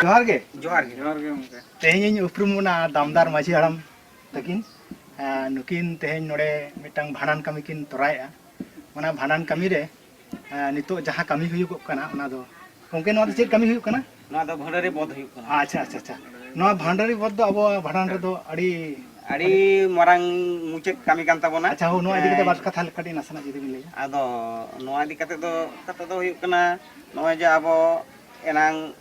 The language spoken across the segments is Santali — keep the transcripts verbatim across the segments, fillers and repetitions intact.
ᱡᱚᱦᱟᱨ ᱜᱮ᱾ ᱡᱚᱦᱟᱨ ᱜᱮ᱾ ᱡᱚᱦᱟᱨ ᱜᱮ ᱜᱚᱢᱠᱮ᱾ ᱛᱮᱦᱮᱧ ᱤᱧ ᱩᱯᱨᱩᱢ ᱵᱚᱱᱟ ᱫᱟᱢᱫᱟᱨ ᱢᱟᱹᱡᱷᱤ ᱦᱟᱲᱟᱢ ᱛᱟᱹᱠᱤᱱ᱾ ᱟᱨ ᱱᱩᱠᱤᱱ ᱛᱮᱦᱮᱧ ᱱᱚᱰᱮ ᱢᱤᱫᱴᱟᱝ ᱵᱷᱟᱸᱰᱟᱱ ᱠᱟᱹᱢᱤ ᱠᱤᱱ ᱛᱚᱨᱟᱭᱮᱫᱼᱟ᱾ ᱚᱱᱟ ᱵᱷᱟᱸᱰᱟᱱ ᱠᱟᱹᱢᱤ ᱨᱮ, ᱟᱨ ᱱᱤᱛᱚᱜ ᱡᱟᱦᱟᱸ ᱠᱟᱹᱢᱤ ᱦᱩᱭᱩᱜᱚᱜ ᱠᱟᱱᱟ, ᱚᱱᱟ ᱫᱚ, ᱜᱚᱢᱠᱮ, ᱱᱚᱣᱟ ᱫᱚ ᱪᱮᱫ ᱠᱟᱹᱢᱤ ᱦᱩᱭᱩᱜ ᱠᱟᱱᱟ? ᱱᱚᱣᱟ ᱫᱚ ᱵᱷᱟᱸᱰᱟᱨᱤ ᱵᱚᱫᱷ ᱦᱩᱭᱩᱜ ᱠᱟᱱᱟ᱾ ᱟᱪᱪᱷᱟ, ᱟᱪᱪᱷᱟ, ᱟᱪᱪᱷᱟ᱾ ᱱᱚᱣᱟ ᱵᱷᱟᱸᱰᱟᱨᱤ ᱵᱚᱫᱷ ᱫᱚ ᱟᱵᱚᱣᱟᱜ ᱵᱷᱟᱸᱰᱟᱱ ᱨᱮᱫᱚ ᱟᱹᱰᱤ ᱟᱹᱰᱤ ᱢᱟᱨᱟᱝ ᱢᱩᱪᱟᱹᱫ ᱠᱟᱹᱢᱤ ᱠᱟᱱ ᱛᱟᱵᱚᱱᱟ᱾ ᱟᱪᱪᱷᱟ, ᱦᱳ, ᱱᱚᱣᱟ ᱤᱫᱤ ᱠᱟᱛᱮ ᱦᱮᱸ᱾ ᱵᱟᱨ ᱠᱟᱛᱷᱟ ᱠᱟᱹᱴᱤᱡ ᱱᱟᱥᱮᱱᱟᱜ ᱡᱩᱫᱤ ᱵᱤᱱ ᱞᱟᱹᱭᱟ᱾ ᱟᱫᱚ ᱱᱚᱣᱟ ᱤᱫᱤ ᱠᱟᱛᱮ ᱫᱚ ᱠᱟᱛᱷᱟ ᱫᱚ ᱦᱩᱭᱩᱜ ᱠᱟᱱᱟ, ᱱᱚᱜᱼᱚᱭ ᱡᱮ ᱟᱵᱚ ᱮᱱᱟᱝ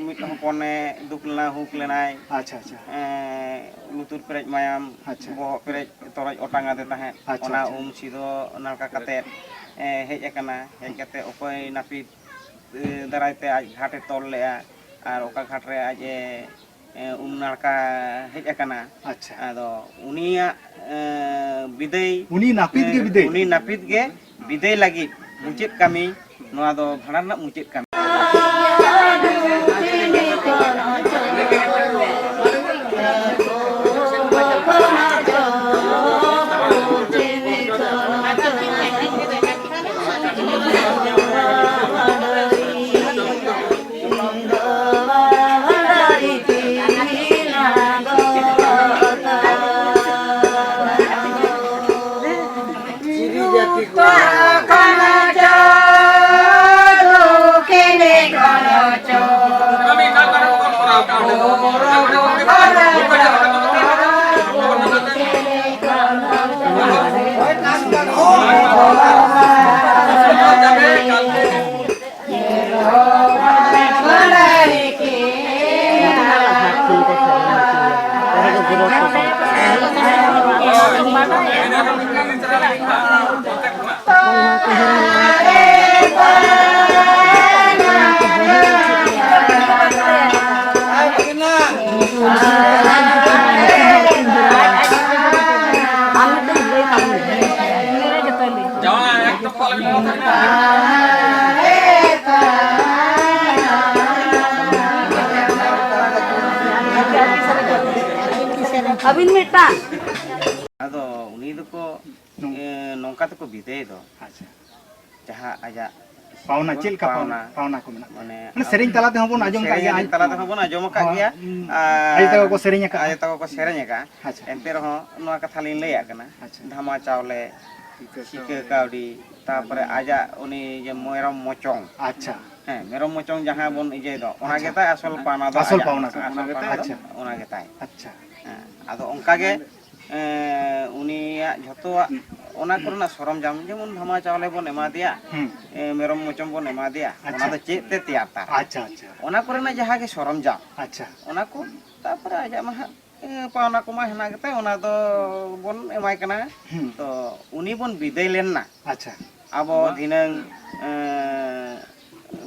ᱢᱤᱫ ᱦᱚᱯᱚᱱᱮ ᱫᱩᱠ ᱞᱮᱱᱟ, ᱦᱩᱠ ᱞᱮᱱᱟᱭ᱾ ᱟᱪᱪᱷᱟ, ᱟᱪᱪᱷᱟ᱾ ᱮᱸ, ᱞᱩᱛᱩᱨ ᱯᱮᱨᱮᱡ ᱢᱟᱭᱟᱢ, ᱟᱪᱪᱷᱟ᱾ ᱵᱚᱦᱚᱜ ᱯᱮᱨᱮᱡ ᱛᱚᱨᱚᱡ ᱚᱴᱟᱝ ᱟᱫᱮ ᱛᱟᱦᱮᱸᱫ᱾ ᱟᱪᱪᱷᱟ, ᱚᱱᱟ ᱟᱪᱪᱷᱟ᱾ ᱩᱢ ᱥᱤᱫᱷᱚ ᱱᱟᱲᱠᱟ ᱠᱟᱛᱮᱫ, ᱮᱸ, ᱦᱮᱡ ᱟᱠᱟᱱᱟ᱾ ᱦᱮᱡ ᱠᱟᱛᱮᱫ ᱚᱠᱚᱭ ᱱᱟᱹᱯᱤᱛ, ᱮ, ᱫᱟᱨᱟᱭ ᱛᱮ ᱟᱡ ᱜᱷᱟᱴᱮ ᱛᱚᱞ ᱞᱮᱫᱼᱟ ᱟᱨ ᱚᱠᱟ ᱜᱷᱟᱴ ᱨᱮ ᱟᱡ ᱮ, ᱮ, ᱩᱢ ᱱᱟᱲᱠᱟ ᱦᱮᱡ ᱟᱠᱟᱱᱟ᱾ ᱟᱪᱪᱷᱟ᱾ ᱟᱫᱚ ᱩᱱᱤᱭᱟᱜ, ᱮ, ᱵᱤᱫᱟᱹᱭ, ᱩᱱᱤ ᱱᱟᱹᱯᱤᱛ ᱜᱮ ᱮ, ᱵᱤᱫᱟᱹᱭ? ᱩᱱᱤ ᱱᱟᱹᱯᱤᱛ ᱜᱮ ᱵᱤᱫᱟᱹᱭ ᱞᱟᱹᱜᱤᱫ ᱢᱩᱪᱟᱹᱫ ᱠᱟᱹᱢᱤ, ᱱᱚᱣᱟ ᱫᱚ ᱵᱷᱟᱸᱰᱟᱱ ᱨᱮᱱᱟᱜ ᱢᱩᱪᱟᱹᱫ ᱠᱟᱹᱢᱤ᱾ ᱟᱹᱵᱤᱱ ᱢᱤᱫᱴᱟᱝ᱾ ᱟᱫᱚ ᱩᱱᱤ ᱫᱚᱠᱚ, ᱱᱚᱝ- ᱮ, ᱱᱚᱝᱠᱟ ᱛᱮᱠᱚ ᱵᱤᱫᱟᱹᱭ ᱫᱚ᱾ ᱟᱪᱪᱷᱟ᱾ ᱡᱟᱦᱟᱸ ᱟᱡᱟᱜ ᱯᱟᱣᱱᱟ, ᱪᱮᱫ ᱞᱮᱠᱟ ᱯᱟᱣᱱᱟ, ᱯᱟᱣᱱᱟ? ᱯᱟᱣᱱᱟ ᱠᱚ ᱢᱮᱱᱟᱜ ᱛᱟᱭᱟ? ᱢᱟᱱᱮ ᱢᱟᱱᱮ ᱥᱮᱨᱮᱧ ᱛᱟᱞᱟ ᱛᱮᱦᱚᱸ ᱵᱚᱱ ᱟᱸᱡᱚᱢ ᱠᱟᱜ ᱜᱮᱭᱟ, ᱥᱮᱨᱮᱧ ᱟᱡ ᱛᱟᱞᱟ ᱛᱮᱦᱚᱸ ᱵᱚᱱ ᱟᱸᱡᱚᱢ ᱟᱠᱟᱫ ᱦᱚᱸ, ᱜᱮᱭᱟ᱾ ᱩᱸ, ᱟᱨ ᱟᱭᱳ ᱛᱟᱠᱚ ᱠᱚ ᱥᱮᱨᱮᱧ ᱟᱠᱟᱫᱼᱟ᱾ ᱟᱭᱳ ᱛᱟᱠᱚ ᱠᱚ ᱥᱮᱨᱮᱧ ᱟᱠᱟᱫᱼᱟ᱾ ᱟᱪᱪᱷᱟ᱾ ᱮᱱᱛᱮ ᱨᱮᱦᱚᱸ ᱱᱚᱣᱟ ᱠᱟᱛᱷᱟ ᱞᱤᱧ ᱞᱟᱹᱭᱟᱜ ᱠᱟᱱᱟ, ᱟᱪᱪᱷᱟ᱾ ᱫᱷᱟᱢᱟ ᱪᱟᱣᱞᱮ, ᱥᱤᱠᱟᱹ ᱠᱟᱹᱣᱰᱤ, ᱛᱟᱨᱯᱚᱨᱮ ᱟᱡᱟᱜ ᱩᱱᱤ ᱡᱮ ᱢᱮᱨᱚᱢ ᱢᱚᱪᱚᱝ, ᱟᱪᱪᱷᱟ᱾ ᱦᱮᱸ, ᱢᱮᱨᱚᱢ ᱢᱚᱪᱚᱝ ᱡᱟᱦᱟᱸ ᱵᱚᱱ ᱤᱭᱟᱹᱭ ᱫᱚ, ᱚᱱᱟ ᱟᱪᱪᱷᱟ᱾ ᱜᱮᱛᱟᱭ ᱟᱥᱚᱞ ᱯᱟᱣᱱᱟ ᱫᱚ, ᱟᱥᱚᱞ ᱟᱡᱟᱜ ᱯᱟᱣᱱᱟ ᱫᱚ᱾ ᱟᱥᱚᱞ ᱯᱟᱣᱱᱟ ᱫᱚ ᱟᱪᱪᱷᱟ᱾ ᱚᱱᱟ ᱜᱮᱛᱟᱭ᱾ ᱟᱪᱪᱷᱟ᱾ ᱦᱮᱸ, ᱟᱫᱚ ᱚᱱᱠᱟ ᱜᱮ, ᱮᱸ, ᱩᱱᱤᱭᱟᱜ ᱡᱷᱚᱛᱚᱣᱟᱜ ᱚᱱᱟ ᱠᱚᱨᱮᱱᱟᱜ ᱥᱚᱨᱚᱢᱡᱟᱢ, ᱡᱮᱢᱚᱱ ᱫᱷᱟᱢᱟ ᱪᱟᱣᱞᱮ ᱵᱚᱱ ᱮᱢᱟ ᱫᱮᱭᱟ, ᱦᱩᱸ᱾ ᱮ, ᱢᱮᱨᱚᱢ ᱢᱚᱪᱚᱢ ᱵᱚᱱ ᱮᱢᱟ ᱫᱮᱭᱟ, ᱚᱱᱟ ᱟᱪᱪᱷᱟ᱾ ᱫᱚ ᱪᱮᱫ ᱛᱮ ᱛᱮᱭᱟᱨ ᱛᱟᱨᱟ? ᱟᱪᱪᱷᱟ, ᱟᱪᱪᱷᱟ᱾ ᱚᱱᱟ ᱠᱚᱨᱮᱱᱟᱜ ᱡᱟᱦᱟᱸ ᱜᱮ ᱥᱚᱨᱚᱢᱡᱟᱢ, ᱟᱪᱪᱷᱟ᱾ ᱚᱱᱟ ᱠᱚ, ᱛᱟᱨᱯᱚᱨᱮ ᱟᱡᱟᱜ ᱢᱟ ᱦᱟᱸᱜ, ᱮ, ᱯᱟᱣᱱᱟ ᱠᱚᱢᱟ ᱦᱮᱱᱟᱜ ᱜᱮᱛᱟᱭ, ᱚᱱᱟ ᱫᱚ ᱵᱚᱱ ᱮᱢᱟᱭ ᱠᱟᱱᱟ᱾ ᱦᱩᱸ᱾ ᱛᱚ, ᱩᱱᱤ ᱵᱚᱱ ᱵᱤᱫᱟᱹᱭ ᱞᱮᱱ ᱱᱟ᱾ ᱟᱪᱪᱷᱟ᱾ ᱟᱵᱚ ᱫᱷᱤᱱᱟᱹᱝ, ᱮ,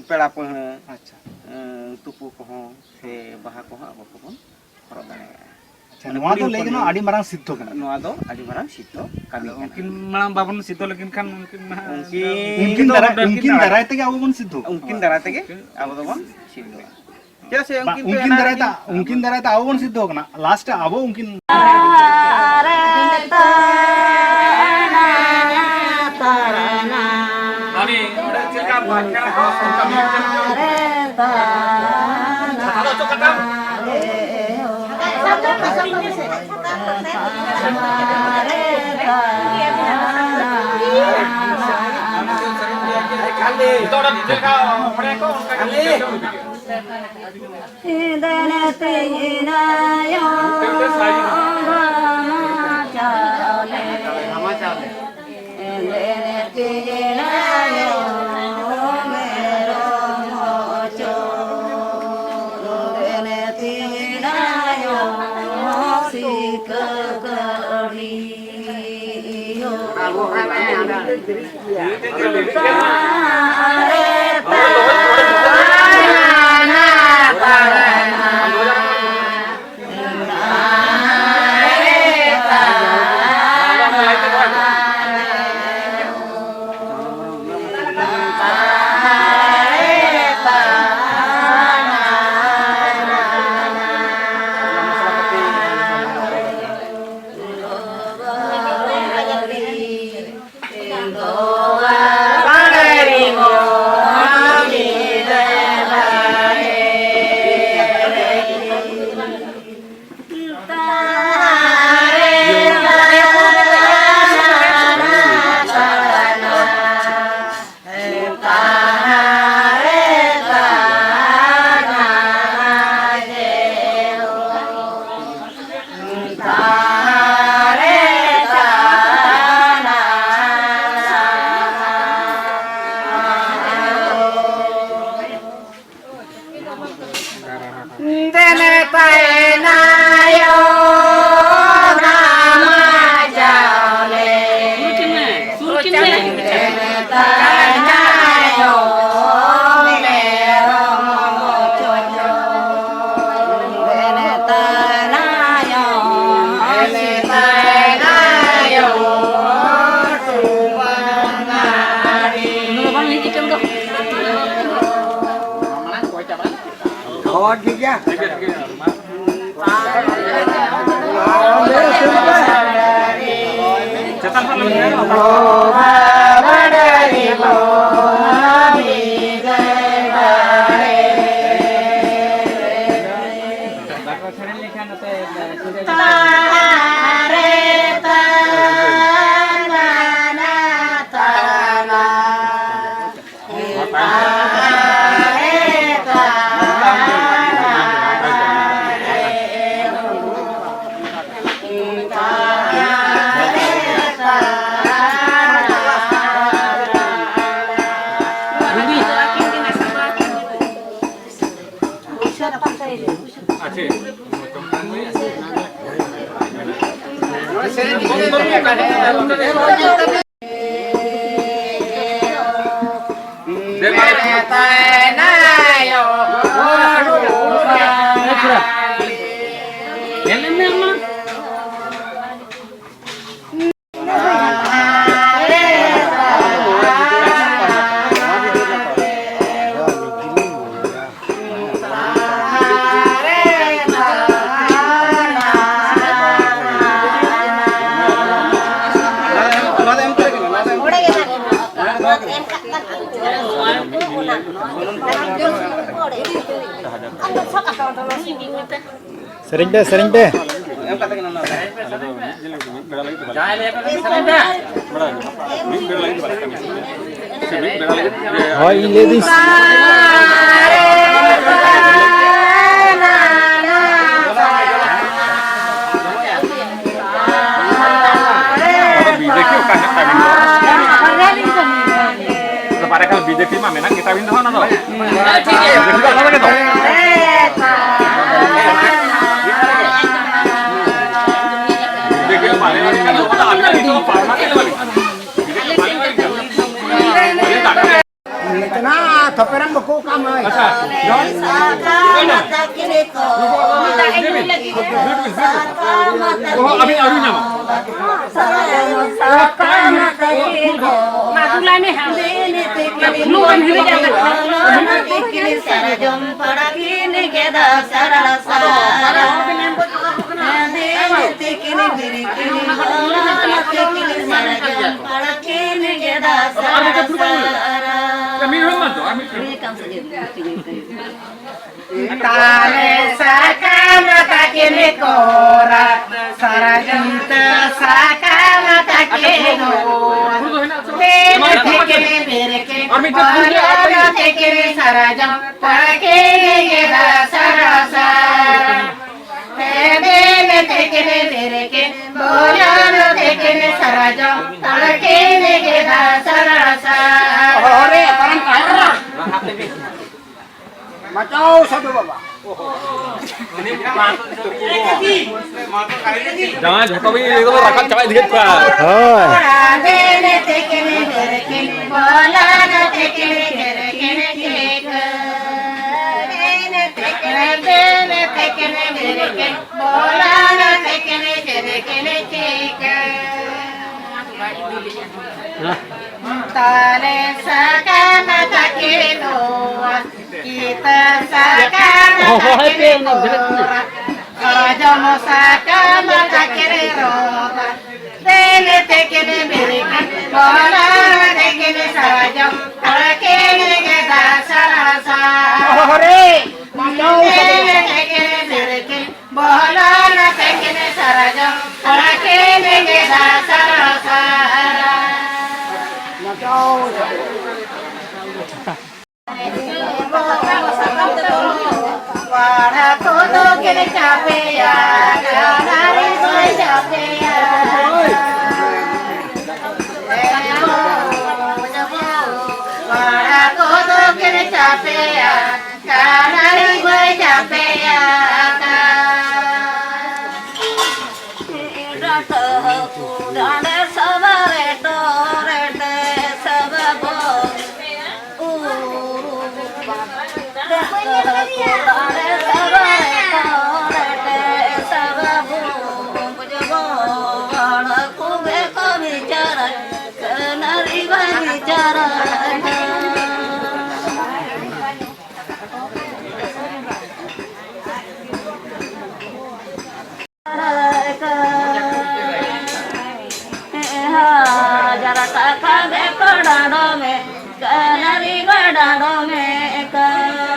ᱯᱮᱲᱟ ᱯᱟᱹᱦᱬᱟᱹ, ᱟᱪᱪᱷᱟ᱾ ᱮ, ᱛᱩᱯᱩ ᱠᱚᱦᱚᱸ ᱥᱮ ᱵᱟᱦᱟ ᱠᱚᱦᱚᱸ ᱟᱵᱚ ᱠᱚᱵᱚᱱ ᱦᱚᱨᱚᱜ ᱫᱟᱲᱮᱭᱟᱜᱼᱟ᱾ ᱟᱪᱪᱷᱟ, ᱢᱟᱱᱮ ᱱᱚᱣᱟ ᱠᱩᱲᱤ ᱫᱚ ᱞᱟᱹᱭ ᱦᱚᱯᱚᱱ ᱜᱟᱱᱚᱜᱼᱟ ᱟᱹᱰᱤ ᱢᱟᱨᱟᱝ ᱥᱤᱫᱽᱫᱷᱚ ᱠᱟᱱᱟ᱾ ᱱᱚᱣᱟ ᱫᱚ ᱟᱹᱰᱤ ᱢᱟᱨᱟᱝ ᱥᱤᱫᱽᱫᱷᱚ ᱠᱟᱹᱢᱤ ᱟᱫᱚ ᱠᱟᱱᱟ᱾ ᱩᱱᱠᱤᱱ ᱢᱟᱲᱟᱝ ᱵᱟᱵᱚᱱ ᱥᱤᱫᱽᱫᱷᱚ ᱞᱮᱠᱤᱱ ᱠᱷᱟᱱ ᱩᱱᱠᱤᱱ ᱢᱟ ᱩᱱᱠᱤᱱ ᱩᱱᱠᱤᱱ ᱫᱚ ᱫᱟᱨᱟᱭ, ᱩᱱᱠᱤᱱ ᱩᱱᱠᱤᱱ ᱫᱟᱨᱟᱭ ᱛᱮᱜᱮ ᱟᱵᱚ ᱵᱚᱱ ᱥᱤᱫᱽᱫᱷᱚᱜᱼᱟ᱾ ᱩᱱᱠᱤᱱ ᱫᱟᱨᱟᱭ ᱛᱮᱜᱮ ᱟᱵᱚ ᱫᱚᱵᱚᱱ ᱥᱤᱫᱽᱫᱷᱚᱜᱼᱟ᱾ ᱪᱮᱫᱟᱜ ᱥᱮ ᱵᱟ, ᱩᱱᱠᱤᱱ ᱫᱚ ᱩᱱᱠᱤᱱ ᱮᱱᱟᱝ ᱫᱟᱨᱟᱭ ᱛᱮ, ᱨᱮᱜᱮ ᱩᱱᱠᱤᱱ ᱫᱟᱨᱟᱭ ᱛᱮ ᱟᱵᱚ ᱵᱚᱱ ᱥᱤᱫᱽᱫᱷᱚ ᱠᱟᱱᱟ, ᱞᱟᱥᱴ ᱨᱮ ᱟᱵᱚ ᱩᱱᱠᱤᱱ ᱟᱨᱮ ᱛᱟᱨᱟᱱᱟ, ᱛᱟᱨᱟᱱᱟ᱾ ᱟᱨᱮ, ᱚᱸᱰᱮ ᱪᱮᱫ ᱞᱮᱠᱟ ᱵᱟᱠᱷᱮᱲ ᱠᱚ ᱠᱟᱹᱢᱤ ᱠᱟᱱᱟ᱾ ᱟᱨᱮ ᱛᱟᱨᱟᱱᱟ᱾ ᱪᱷᱟᱛᱟ ᱫᱚ ᱚᱪᱚᱜ ᱠᱟᱛᱟᱢ᱾ ᱱᱤᱛᱚᱜ ᱚᱸᱰᱮ ᱪᱮᱫ ᱞᱮᱠᱟ ᱚᱸᱰᱮ ᱠᱚ ᱚᱱᱠᱟ ᱜᱮ ᱤᱫᱮᱱ ᱛᱤᱧᱤᱱᱟᱭᱚ ᱜᱟᱢᱟ ᱪᱟᱣᱞᱮ᱾ ᱤᱫᱮᱱ ᱛᱤᱧᱤᱱᱟᱭᱚ ᱢᱮᱨᱚᱢ ᱦᱚᱪᱚ᱾ ᱤᱫᱮᱱ ᱛᱤᱧᱤᱱᱟᱭᱚ ᱥᱤᱠᱟᱹ ᱠᱟᱹᱲᱤ᱾ ᱫᱮᱱᱮ ᱛᱟᱭᱱᱟᱭᱚ ᱫᱟᱢᱟ ᱡᱟᱣᱞᱮ᱾ ᱥᱩᱨ ᱠᱤᱱ ᱢᱮ, ᱥᱩᱨ ᱠᱤᱱ ᱢᱮ᱾ ᱫᱮᱱᱮ ᱛᱟᱭᱱᱟᱭᱚ ᱢᱮᱨᱚᱢ ᱵᱚᱪᱚ᱾ ᱫᱮᱱᱮ ᱛᱟᱭᱱᱟᱭᱚ, ᱫᱮᱱᱮ ᱛᱟᱭᱱᱟᱭᱚ ᱴᱩᱢᱵᱟᱝ ᱱᱟᱹᱲᱤ᱾ ᱱᱚᱣᱟ ᱵᱟᱝ ᱦᱤᱡᱩᱜ ᱠᱟᱱ ᱫᱚ᱾ ᱦᱳᱭ, ᱴᱷᱤᱠ ᱜᱮᱭᱟ᱾ ᱥᱮᱨᱮᱧ ᱯᱮ, ᱥᱮᱨᱮᱧ ᱯᱮ᱾ ᱦᱳᱭ, ᱤᱧ ᱞᱟᱹᱭ ᱫᱟᱹᱧ᱾ ᱟᱫᱚ ᱵᱤᱡᱮᱯᱤ ᱚᱠᱟ ᱦᱮᱡ ᱛᱟᱵᱤᱱ ᱫᱚ? ᱟᱫᱚ ᱵᱟᱨᱭᱟ ᱠᱷᱟᱱ ᱵᱤᱡᱮᱯᱤ ᱢᱟ ᱢᱮᱱᱟᱜ ᱜᱮᱛᱟᱵᱤᱱ ᱫᱚ ᱦᱟᱸᱜ ᱚᱱᱟ ᱫᱚ᱾ ᱴᱷᱤᱠ ᱜᱮᱭᱟ᱾ ᱵᱤᱡᱮᱯᱤ ᱫᱚ ᱟᱞᱟᱫᱟ ᱜᱮᱛᱚ᱾ ᱚᱦᱚ, ᱟᱹᱵᱤᱱ ᱟᱹᱣᱨᱤ ᱧᱟᱢᱟ᱾ ᱥᱟᱨᱡᱚᱢ ᱯᱟᱲᱟ ᱠᱤᱱ ᱜᱮᱫᱟ ᱥᱟᱨᱟ ᱥᱟᱨ᱾ ᱛᱤᱠᱤᱱ ᱵᱤᱨᱤᱠᱤᱱ ᱵᱚᱞᱚᱱ ᱛᱤᱠᱤᱱ ᱥᱟᱨᱡᱚᱢ ᱯᱟᱲᱟ ᱠᱤᱱ ᱜᱮᱫᱟ ᱥᱟᱨᱟ ᱥᱟᱨ᱾ ᱛᱟᱞᱮ ᱥᱟᱠᱟᱢ ᱛᱟᱹᱠᱤᱱ ᱠᱚᱨᱟ, ᱥᱟᱨᱡᱚᱢ ᱥᱟᱠᱟᱢ ᱛᱟᱹᱠᱤᱱ ᱚᱨᱟ᱾ ᱛᱮᱱ ᱛᱮᱠᱤᱱ ᱵᱮᱨᱮᱠᱤᱱ ᱵᱚᱞᱚᱱ ᱛᱮᱠᱤᱱ ᱥᱟᱨᱡᱚᱢ ᱯᱟᱲᱟ ᱠᱤᱱ ᱜᱮᱫᱟ ᱥᱟᱨᱟ ᱥᱟᱨ᱾ ᱛᱮᱱ ᱛᱮᱠᱤᱱ ᱵᱮᱨᱮᱠᱤᱱ ᱵᱚᱞᱚᱱ ᱛᱮᱠᱤᱱ ᱥᱟᱨᱡᱚᱢ ᱯᱟᱲᱟ ᱠᱤᱱ ᱜᱮᱫᱟ ᱥᱟᱨᱟ ᱥᱟᱨ᱾ ᱵᱟᱧᱪᱟᱣ ᱥᱟᱹᱫᱷᱩ ᱵᱟᱵᱟ᱾ ᱡᱟᱦᱟᱸ ᱡᱷᱚᱛᱚ ᱜᱮ ᱤᱭᱟᱹ ᱠᱚᱫᱚ ᱨᱟᱠᱟᱵ ᱪᱟᱵᱟ ᱤᱫᱤ ᱠᱮᱫ ᱠᱚᱣᱟ᱾ ᱦᱳᱭ᱾ ᱛᱟᱞᱮ ᱥᱟᱠᱟᱢ ᱛᱟᱠᱮ ᱱᱚᱣᱟ ᱠᱤᱛᱟᱹ ᱥᱟᱠᱟᱢ ᱛᱟᱠᱮ ᱨᱚᱨᱟ, ᱥᱟᱨᱡᱚᱢ ᱥᱟᱠᱟᱢ ᱛᱟᱠᱮ ᱨᱚᱨᱟ᱾ ᱛᱮᱱ ᱛᱮᱠᱮᱱ ᱵᱮᱨᱮᱠᱮᱱ ᱵᱚᱞᱚᱱ ᱛᱮᱠᱮᱱ ᱥᱟᱨᱡᱚᱢ ᱯᱟᱲᱟ ᱠᱤᱱ ᱜᱮᱫᱟ ᱥᱟᱨᱟ ᱥᱟᱨ᱾ ᱦᱚᱨᱮ! ᱛᱮᱱ ᱛᱮᱠᱮᱱ ᱵᱮᱨᱮᱠᱮᱱ ᱵᱚᱞᱚᱱ ᱛᱮᱠᱮᱱ ᱥᱟᱨᱡᱚᱢ ᱯᱟᱲᱟ ᱠᱤᱱ ᱜᱮᱫᱟ ᱥᱟᱨᱟ ᱥᱟᱨ᱾ ᱯᱟᱲᱟ ᱠᱚᱫᱚ ᱠᱤᱱ ᱪᱟᱯᱮᱭᱟ, ᱰᱟᱝᱨᱤ ᱠᱚᱭ ᱪᱟᱯᱮᱭᱟ᱾ ᱯᱟᱲᱟ ᱠᱚᱫᱚ ᱠᱤᱱ ᱪᱟᱯᱮᱭᱟ, ᱰᱟᱝᱨᱤ ᱠᱚᱭ ᱪᱟᱯᱮᱭᱟ᱾ ᱰᱟᱸᱰᱮ ᱥᱟᱵᱟ ᱨᱮᱴᱚ ᱨᱮᱴᱮ ᱥᱟᱵᱟ ᱵᱚ᱾ ᱩᱨᱩᱢ ᱵᱟᱝ᱾ ᱦᱟᱡᱟᱨ ᱴᱟᱠᱟ ᱜᱮ ᱠᱚ ᱰᱟᱸᱰᱚᱢᱮ ᱠᱟᱱᱟ, ᱨᱤᱵᱟ ᱰᱟᱸᱰᱚᱢᱮ ᱠᱟᱱᱟ᱾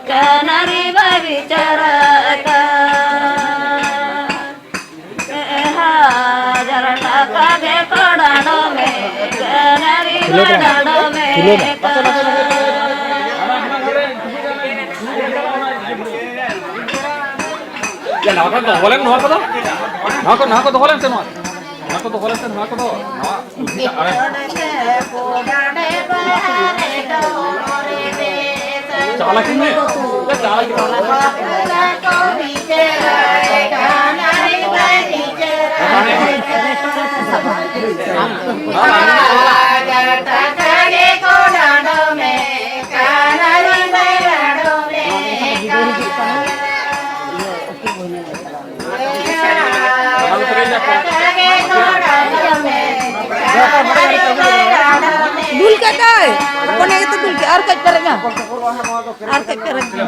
ᱠᱟᱱᱟ ᱨᱮ ᱵᱟᱭ ᱵᱤᱪᱟᱨᱟ ᱠᱟᱱ᱾ ᱦᱟᱡᱟᱨ ᱴᱟᱠᱟ ᱜᱮ ᱠᱚ ᱰᱟᱸᱰᱚᱢᱮ ᱠᱟᱱᱟ, ᱨᱤᱵᱟ ᱰᱟᱸᱰᱚᱢᱮ ᱠᱟᱱᱟ᱾ ᱭᱟ, ᱱᱚᱣᱟ ᱠᱚ ᱫᱚᱦᱚ ᱞᱮᱢ, ᱱᱚᱣᱟ ᱠᱚᱫᱚ᱾ ᱱᱚᱣᱟ ᱠᱚ, ᱱᱚᱣᱟ ᱠᱚ ᱫᱚᱦᱚ ᱞᱮᱢ ᱥᱮ, ᱱᱚᱣᱟ᱾ ᱱᱚᱣᱟ ᱠᱚ ᱫᱚᱦᱚ ᱞᱮᱢ ᱥᱮ, ᱱᱚᱣᱟ ᱠᱚᱫᱚ᱾ ᱱᱚᱣᱟ ᱪᱟᱞᱟᱜ ᱠᱟᱱ ᱜᱮ᱾ ᱪᱟᱞᱟᱜ ᱠᱟᱱ ᱜᱮ᱾ ᱫᱩᱞ ᱠᱮᱫ ᱫᱚᱭ, ᱦᱚᱯᱚᱱ ᱜᱮᱛᱚ ᱫᱩᱞ ᱠᱮᱫ, ᱟᱨ ᱠᱟᱹᱡ ᱯᱮᱨᱮᱡ ᱢᱮ, ᱟᱨ ᱠᱟᱹᱡ ᱯᱮᱨᱮᱡ ᱢᱮ᱾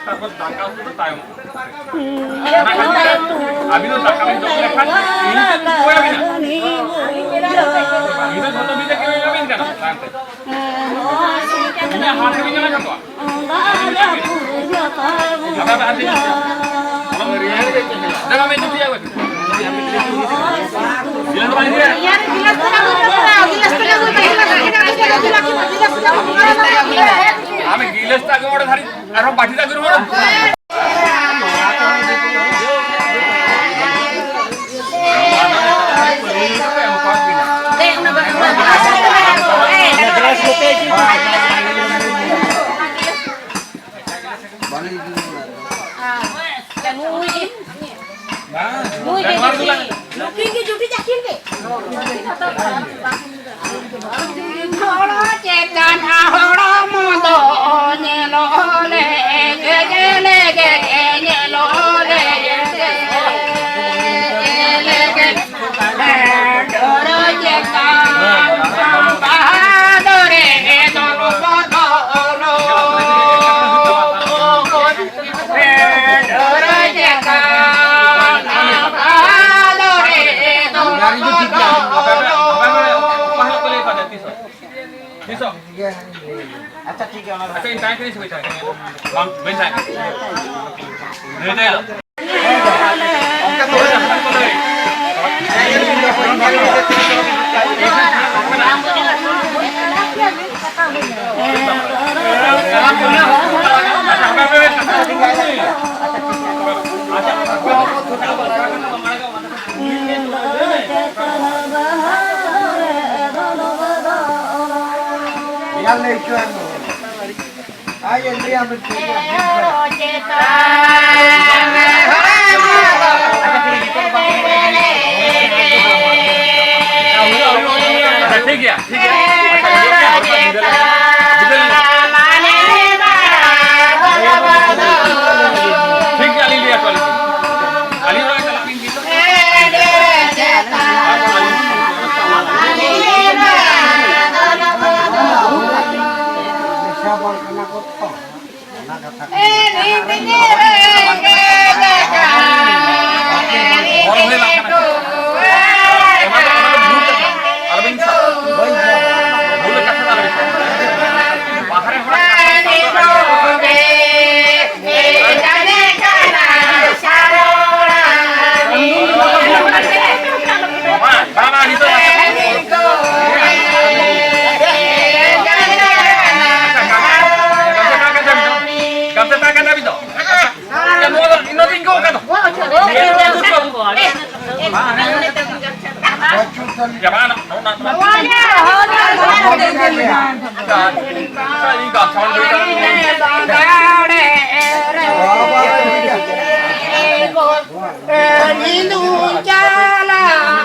ᱛᱟᱨᱯᱚᱨ ᱫᱟᱠᱟ ᱩᱛᱩ ᱫᱚ ᱛᱟᱭᱚᱢ᱾ ᱚᱱᱟ ᱠᱷᱟᱹᱛᱤᱨ ᱛᱮ ᱟᱹᱵᱤᱱ ᱫᱚ ᱫᱟᱠᱟ ᱵᱤᱱ ᱡᱚᱢ ᱞᱮᱠᱷᱟᱱ ᱤᱧ ᱫᱚ ᱠᱚᱭ ᱟᱹᱵᱤᱱᱟ᱾ ᱤᱧ ᱫᱚ ᱡᱷᱚᱛᱚ ᱵᱤᱫᱟᱹ ᱠᱮ ᱟᱹᱵᱤᱱ ᱠᱟᱱᱟ ᱛᱟᱭᱚᱢ ᱛᱮ᱾ ᱤᱧᱟᱹᱜ ᱦᱟᱛ ᱨᱮᱵᱤᱱ ᱧᱟᱢᱟ ᱡᱷᱚᱛᱚᱣᱟᱜ᱾ ᱟᱯᱮ ᱟᱯᱮ ᱦᱟᱛ ᱨᱮ ᱧᱟᱢᱟ᱾ ᱫᱟᱠᱟ ᱵᱤᱱ ᱡᱩᱴᱤᱭᱟ ᱵᱟᱹᱵᱤᱱ? ᱜᱤᱞᱟᱹᱥ ᱫᱚ ᱵᱟᱝ ᱤᱫᱤᱭᱟ? ᱟᱢ ᱜᱤᱞᱟᱹᱥ ᱛᱟᱜ ᱚᱸᱰᱮ ᱫᱷᱟᱹᱨᱤᱡ ᱟᱨᱦᱚᱸ ᱵᱟᱹᱴᱤ ᱫᱟᱜ ᱨᱩᱣᱟᱹᱲ᱾ ᱱᱩᱭ ᱜᱮ ᱡᱩᱴᱤ, ᱱᱩᱠᱤᱱ ᱜᱮ ᱡᱩᱴᱤ ᱪᱟᱹᱠᱤᱱ ᱜᱮ᱾ ᱦᱚᱲ ᱪᱮᱛᱟᱱ ᱦᱚᱲᱢᱚ ᱫᱚ ᱧᱮᱞᱚᱜ ᱞᱮᱜᱮ, ᱞᱮᱜᱮ, ᱧᱮᱞᱚᱜ ᱞᱮᱜᱮ, ᱞᱮᱜᱮ᱾ ᱰᱚᱨ ᱪᱮᱛᱟᱱ ᱵᱟᱦᱟ ᱫᱚᱨᱮ ᱫᱚᱞ ᱵᱚᱫᱚᱞ᱾ ᱟᱪᱪᱷᱟ, ᱴᱷᱤᱠ ᱜᱮᱭᱟ, ᱚᱱᱟ ᱫᱚ᱾ ᱟᱪᱪᱷᱟ, ᱤᱧ ᱛᱟᱦᱮᱸ ᱠᱟᱹᱱᱟᱹᱧ ᱥᱮ ᱵᱟᱹᱧ ᱛᱟᱦᱮᱸ ᱠᱟᱱᱟ? ᱵᱟᱝ, ᱵᱟᱹᱧ ᱛᱟᱦᱮᱸ ᱠᱟᱱᱟ᱾ ᱞᱟᱹᱭ ᱫᱟᱭ᱾ ᱟᱪᱪᱷᱟ, ᱴᱷᱤᱠ ᱜᱮᱭᱟ, ᱴᱷᱤᱠ ᱜᱮᱭᱟ᱾ ᱟᱪᱪᱷᱟ, ᱴᱷᱤᱠ ᱜᱮᱭᱟ, ᱟᱹᱞᱤᱧ ᱞᱟᱹᱭ ᱟᱠᱚᱣᱟᱞᱤᱧ᱾ ᱟᱹᱞᱤᱧ ᱚᱲᱟᱜ ᱪᱟᱞᱟᱜ ᱵᱤᱱ᱾ ᱦᱚᱲ ᱦᱩᱭ ᱵᱟᱝ ᱠᱟᱱᱟ᱾ ᱚᱱᱟ ᱫᱚ, ᱚᱱᱟ ᱫᱚ ᱵᱷᱩᱞ ᱠᱟᱛᱷᱟ᱾ ᱟᱞᱚᱵᱤᱱ ᱥᱟᱵ᱾ ᱵᱷᱩᱞ ᱠᱟᱛᱷᱟ ᱫᱚ ᱟᱞᱚᱵᱤᱱ ᱥᱟᱵ᱾ ᱵᱟᱦᱨᱮ ᱦᱚᱲᱟᱜ ᱠᱟᱛᱷᱟ ᱫᱚ ᱟᱞᱚᱵᱤᱱ ᱥᱟᱵ᱾ ᱵᱟᱝ, ᱵᱟᱝ, ᱵᱟᱝ, ᱱᱤᱛᱚᱜ ᱵᱟᱝ᱾ ᱜᱟᱢᱪᱷᱟ ᱛᱟᱝ ᱠᱟᱱ ᱛᱟᱵᱤᱱ ᱫᱚ᱾ ᱜᱟᱢᱪᱷᱟ ᱛᱟᱝ ᱠᱟᱱ ᱛᱟᱵᱤᱱ ᱫᱚ᱾ ᱱᱚᱣᱟ ᱫᱚ, ᱱᱚᱣᱟ ᱫᱚ ᱤᱧ ᱜᱚᱜ ᱠᱟᱫᱟ᱾ ᱭᱟ, ᱵᱟᱝ, ᱱᱚᱜᱼᱚ ᱱᱟ, ᱱᱚᱣᱟ᱾ ᱤᱧ ᱜᱟᱢᱪᱷᱟ ᱵᱟᱝ ᱫᱚᱨᱠᱟᱨ᱾ ᱤᱧ ᱫᱩᱧ ᱪᱟᱞᱟᱜ ᱠᱟᱱᱟ᱾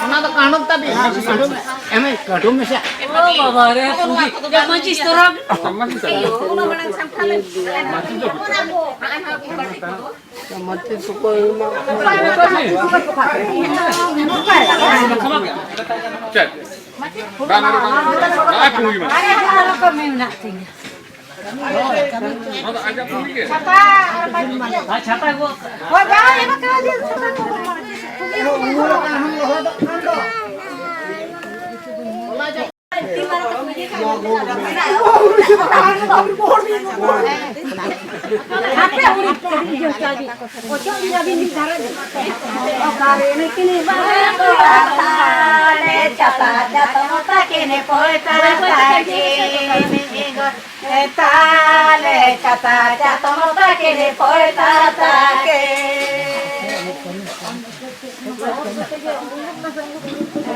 ᱚᱱᱟ ᱫᱚ ᱠᱟᱸᱰᱚᱢ ᱛᱟᱵᱤᱱ᱾ ᱠᱟᱸᱰᱚᱢ ᱮᱢ, ᱠᱟᱸᱰᱚᱢ ᱢᱮᱥᱮ᱾ ᱚ ᱵᱟᱵᱟ ᱨᱮ, ᱯᱩᱸᱜᱤ᱾ ᱡᱮ ᱢᱟᱹᱪᱤᱥ ᱛᱚᱨᱚᱯ᱾ ᱢᱟᱹᱪᱤᱥ ᱫᱚ ᱢᱟᱹᱪᱤᱥ ᱫᱚ ᱪᱮᱫ? ᱵᱟᱝ, ᱵᱟᱝ, ᱵᱟᱝ, ᱵᱟᱝ, ᱵᱟᱝ, ᱯᱩᱸᱜᱤ ᱢᱟ᱾ ᱟᱨᱮ ᱡᱟᱦᱟᱸ ᱨᱚᱠᱚᱢ ᱢᱮᱱᱟᱜ ᱛᱤᱧᱟ᱾ ᱱᱚᱣᱟ ᱫᱚ ᱟᱡᱟᱜ ᱯᱩᱸᱜᱤ ᱜᱮ᱾ ᱦᱳᱭ, ᱡᱟᱦᱟᱸ ᱮᱢ ᱠᱟᱣᱫᱮᱭᱟ, ᱪᱷᱟᱛᱟ ᱠᱚ ᱵᱟᱝ᱾ ᱦᱟᱯᱮ, ᱦᱩᱲᱩ ᱠᱚ ᱤᱭᱟᱹ ᱠᱟᱜ ᱜᱮ᱾ ᱚᱪᱚᱜ ᱜᱮᱭᱟ ᱵᱤᱱ ᱢᱤᱫ ᱫᱷᱟᱨᱮ᱾ ᱚᱠᱟᱨᱮ ᱱᱩᱠᱤᱱ ᱵᱟᱦᱟ ᱠᱚ ᱛᱟᱞᱮ ᱪᱷᱟᱛᱟ ᱪᱟᱛᱚᱢ ᱛᱟᱹᱠᱤᱱ ᱯᱚᱭᱛᱟ ᱛᱟᱹᱠᱤᱱ᱾ ᱛᱟᱞᱮ ᱪᱷᱟᱛᱟ ᱪᱟᱛᱚᱢ ᱛᱟᱹᱠᱤᱱ ᱯᱚᱭᱛᱟ ᱛᱟᱹᱠᱤᱱ᱾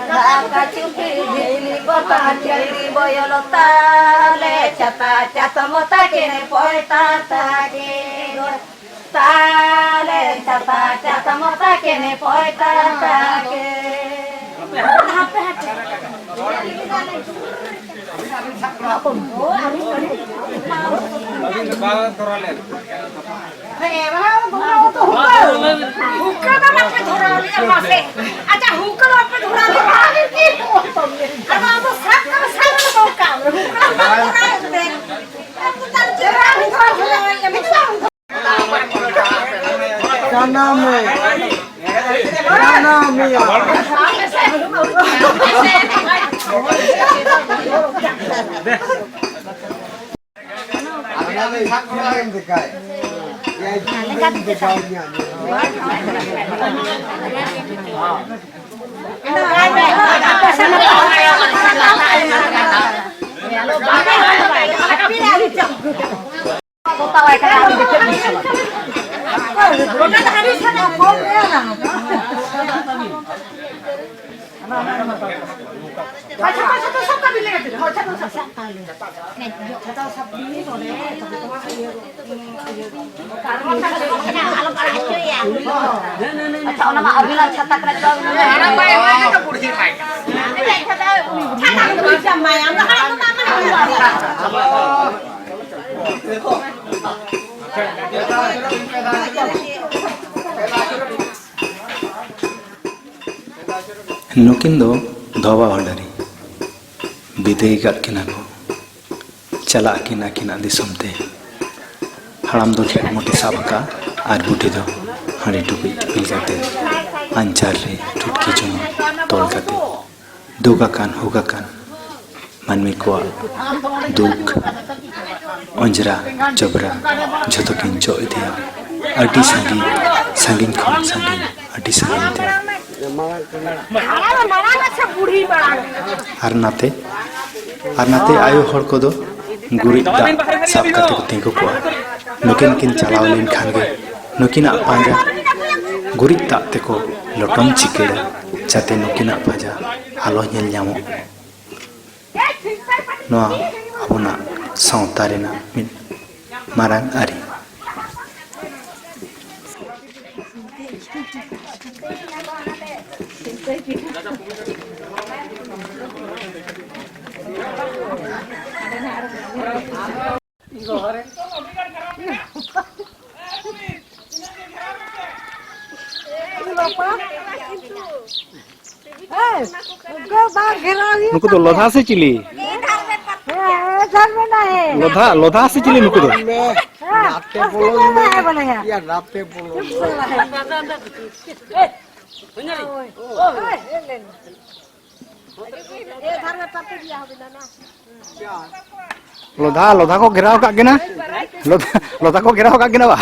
ᱫᱟᱠᱟ ᱪᱩᱯᱤ ᱡᱷᱤᱞᱤ ᱵᱚᱛᱟ ᱪᱟᱹᱞᱤ ᱵᱚᱭᱚᱞ ᱛᱟᱞᱮ ᱪᱷᱟᱛᱟ ᱪᱟᱛᱚᱢ ᱛᱟᱹᱠᱤᱱ ᱯᱚᱭᱛᱟ ᱛᱟᱹᱠᱤᱱ᱾ ᱛᱟᱞᱮ ᱪᱷᱟᱛᱟ ᱪᱟᱛᱚᱢ ᱛᱟᱹᱠᱤᱱ ᱯᱚᱭᱛᱟ ᱛᱟᱹᱠᱤᱱ᱾ ᱦᱮᱸ, ᱵᱟᱵᱟ, ᱫᱷᱚᱨᱟᱣ ᱞᱮᱢ᱾ ᱦᱩᱠᱟᱹ᱾ ᱦᱩᱠᱟᱹ ᱫᱚ ᱵᱟᱯᱮ ᱫᱷᱚᱨᱟᱣ ᱞᱮᱜᱼᱟ, ᱢᱟᱥᱮ᱾ ᱟᱪᱪᱷᱟ, ᱦᱩᱠᱟᱹ ᱫᱚ ᱵᱟᱯᱮ ᱫᱷᱚᱨᱟᱣ ᱞᱮᱜᱼᱟ᱾ ᱟᱫᱚ ᱟᱵᱚ ᱥᱟᱵ ᱠᱟᱜ ᱢᱮ, ᱥᱟᱵ ᱠᱟᱜ ᱢᱮ, ᱦᱩᱠᱟᱹ ᱫᱚ ᱵᱟᱯᱮ ᱫᱷᱚᱨᱟᱣ ᱞᱮᱫᱟ᱾ ᱡᱟᱱᱟᱢ ᱢᱮ᱾ ᱡᱟᱱᱟᱢ ᱢᱮᱭᱟ᱾ ᱟᱪᱪᱷᱟ, ᱟᱪᱪᱷᱟ, ᱟᱪᱪᱷᱟ, ᱥᱟᱵ ᱠᱟᱜ ᱵᱤᱱ ᱞᱟᱹᱭ ᱠᱟᱛᱮ᱾ ᱦᱳᱭ, ᱟᱪᱪᱷᱟ, ᱥᱟᱵ ᱠᱟᱜ ᱵᱤᱱ᱾ ᱟᱪᱪᱷᱟ, ᱥᱟᱵ ᱵᱤᱱ ᱱᱚᱰᱮ, ᱛᱚᱵᱮ ᱛᱚ ᱦᱟᱸᱜ ᱤᱭᱟᱹ, ᱤᱭᱟᱹ, ᱟᱪᱪᱷᱟ, ᱚᱱᱟ ᱢᱟ ᱟᱹᱵᱤᱱᱟᱜ ᱪᱷᱟᱛᱟ ᱠᱟᱱᱟ, ᱪᱮᱫᱟᱜ ᱵᱤᱱ ᱞᱟᱹᱭᱟ? ᱪᱷᱟᱛᱟ ᱫᱚ ᱵᱟᱹᱧ ᱡᱟᱢᱟᱭᱟ, ᱟᱢ ᱫᱚ ᱦᱟᱲᱟᱢ ᱫᱚ ᱵᱟᱢ ᱦᱟᱲᱟᱢ ᱫᱟᱲᱮᱭᱟᱜᱼᱟ᱾ ᱱᱩᱠᱤᱱ ᱫᱚ ᱫᱷᱚᱵᱟ ᱵᱷᱟᱱᱰᱟᱨᱤ᱾ ᱵᱤᱫᱟᱹᱭ ᱟᱠᱟᱫ ᱠᱤᱱᱟ ᱠᱚ᱾ ᱪᱟᱞᱟᱜ ᱟᱹᱠᱤᱱ ᱟᱹᱠᱤᱱᱟᱜ ᱫᱤᱥᱚᱢ ᱛᱮ᱾ ᱦᱟᱲᱟᱢ ᱫᱚ ᱠᱷᱮᱲ ᱢᱩᱴᱤ ᱥᱟᱵ ᱟᱠᱟᱫ ᱟᱨ ᱵᱩᱰᱷᱤ ᱫᱚ ᱦᱟᱺᱰᱤ ᱴᱩᱠᱩᱡ ᱫᱤᱯᱤᱞ ᱠᱟᱛᱮ ᱟᱧᱪᱟᱨ ᱨᱮ ᱴᱩᱴᱠᱤ ᱡᱚᱱᱚᱜ ᱛᱚᱞ ᱠᱟᱛᱮ ᱫᱩᱠ ᱟᱠᱟᱱ ᱦᱩᱠ ᱟᱠᱟᱱ ᱢᱟᱹᱱᱢᱤ ᱠᱚᱣᱟᱜ ᱫᱩᱠ, ᱚᱸᱡᱽᱨᱟ, ᱡᱚᱵᱽᱨᱟ ᱡᱷᱚᱛᱚ ᱠᱤᱱ ᱪᱚᱜ ᱤᱫᱤᱭᱟ᱾ ᱟᱹᱰᱤ ᱥᱟᱺᱜᱤᱧ, ᱥᱟᱺᱜᱤᱧ ᱠᱷᱚᱱ ᱥᱟᱺᱜᱤᱧ, ᱟᱹᱰᱤ ᱥᱟᱺᱜᱤᱧ ᱛᱮ᱾ ᱟᱨ ᱱᱟᱛᱮ, ᱟᱨ ᱱᱟᱛᱮ ᱟᱭᱳ ᱦᱚᱲ ᱠᱚᱫᱚ ᱜᱩᱨᱤᱡ ᱫᱟᱜ ᱥᱟᱵ ᱠᱟᱛᱮ ᱠᱚ ᱛᱤᱸᱜᱩ ᱠᱚᱜᱼᱟ᱾ ᱱᱩᱠᱤᱱ ᱠᱤᱱ ᱪᱟᱞᱟᱣ ᱞᱮᱱᱠᱷᱟᱱ ᱜᱮ ᱱᱩᱠᱤᱱᱟᱜ ᱯᱟᱸᱡᱟ ᱜᱩᱨᱤᱡ ᱫᱟᱜ ᱛᱮᱠᱚ ᱞᱚᱴᱚᱢ ᱪᱤᱠᱟᱹᱲᱟ, ᱡᱟᱛᱮ ᱱᱩᱠᱤᱱᱟᱜ ᱯᱟᱸᱡᱟ ᱟᱞᱚ ᱧᱮᱞ ᱧᱟᱢᱚᱜ᱾ ᱱᱚᱣᱟ ᱟᱵᱚᱱᱟᱜ ᱥᱟᱶᱛᱟ ᱨᱮᱱᱟᱜ ᱢᱤᱫ ᱢᱟᱨᱟᱝ ᱟᱹᱨᱤ᱾ ᱱᱩᱠᱩ ᱫᱚ ᱞᱚᱫᱷᱟ ᱥᱮ ᱪᱤᱞᱤ? ᱞᱚᱫᱷᱟ, ᱞᱚᱫᱷᱟ ᱥᱮ ᱪᱤᱞᱤ ᱱᱩᱠᱩ ᱫᱚ? ᱞᱚᱫᱷᱟ, ᱞᱚᱫᱷᱟ ᱠᱚ ᱜᱷᱮᱨᱟᱣ ᱠᱟᱜ ᱠᱤᱱᱟ᱾ ᱞᱚᱫᱷᱟ, ᱞᱚᱫᱷᱟ ᱠᱚ ᱜᱷᱮᱨᱟᱣ ᱠᱟᱜ ᱠᱤᱱᱟ ᱵᱟ᱾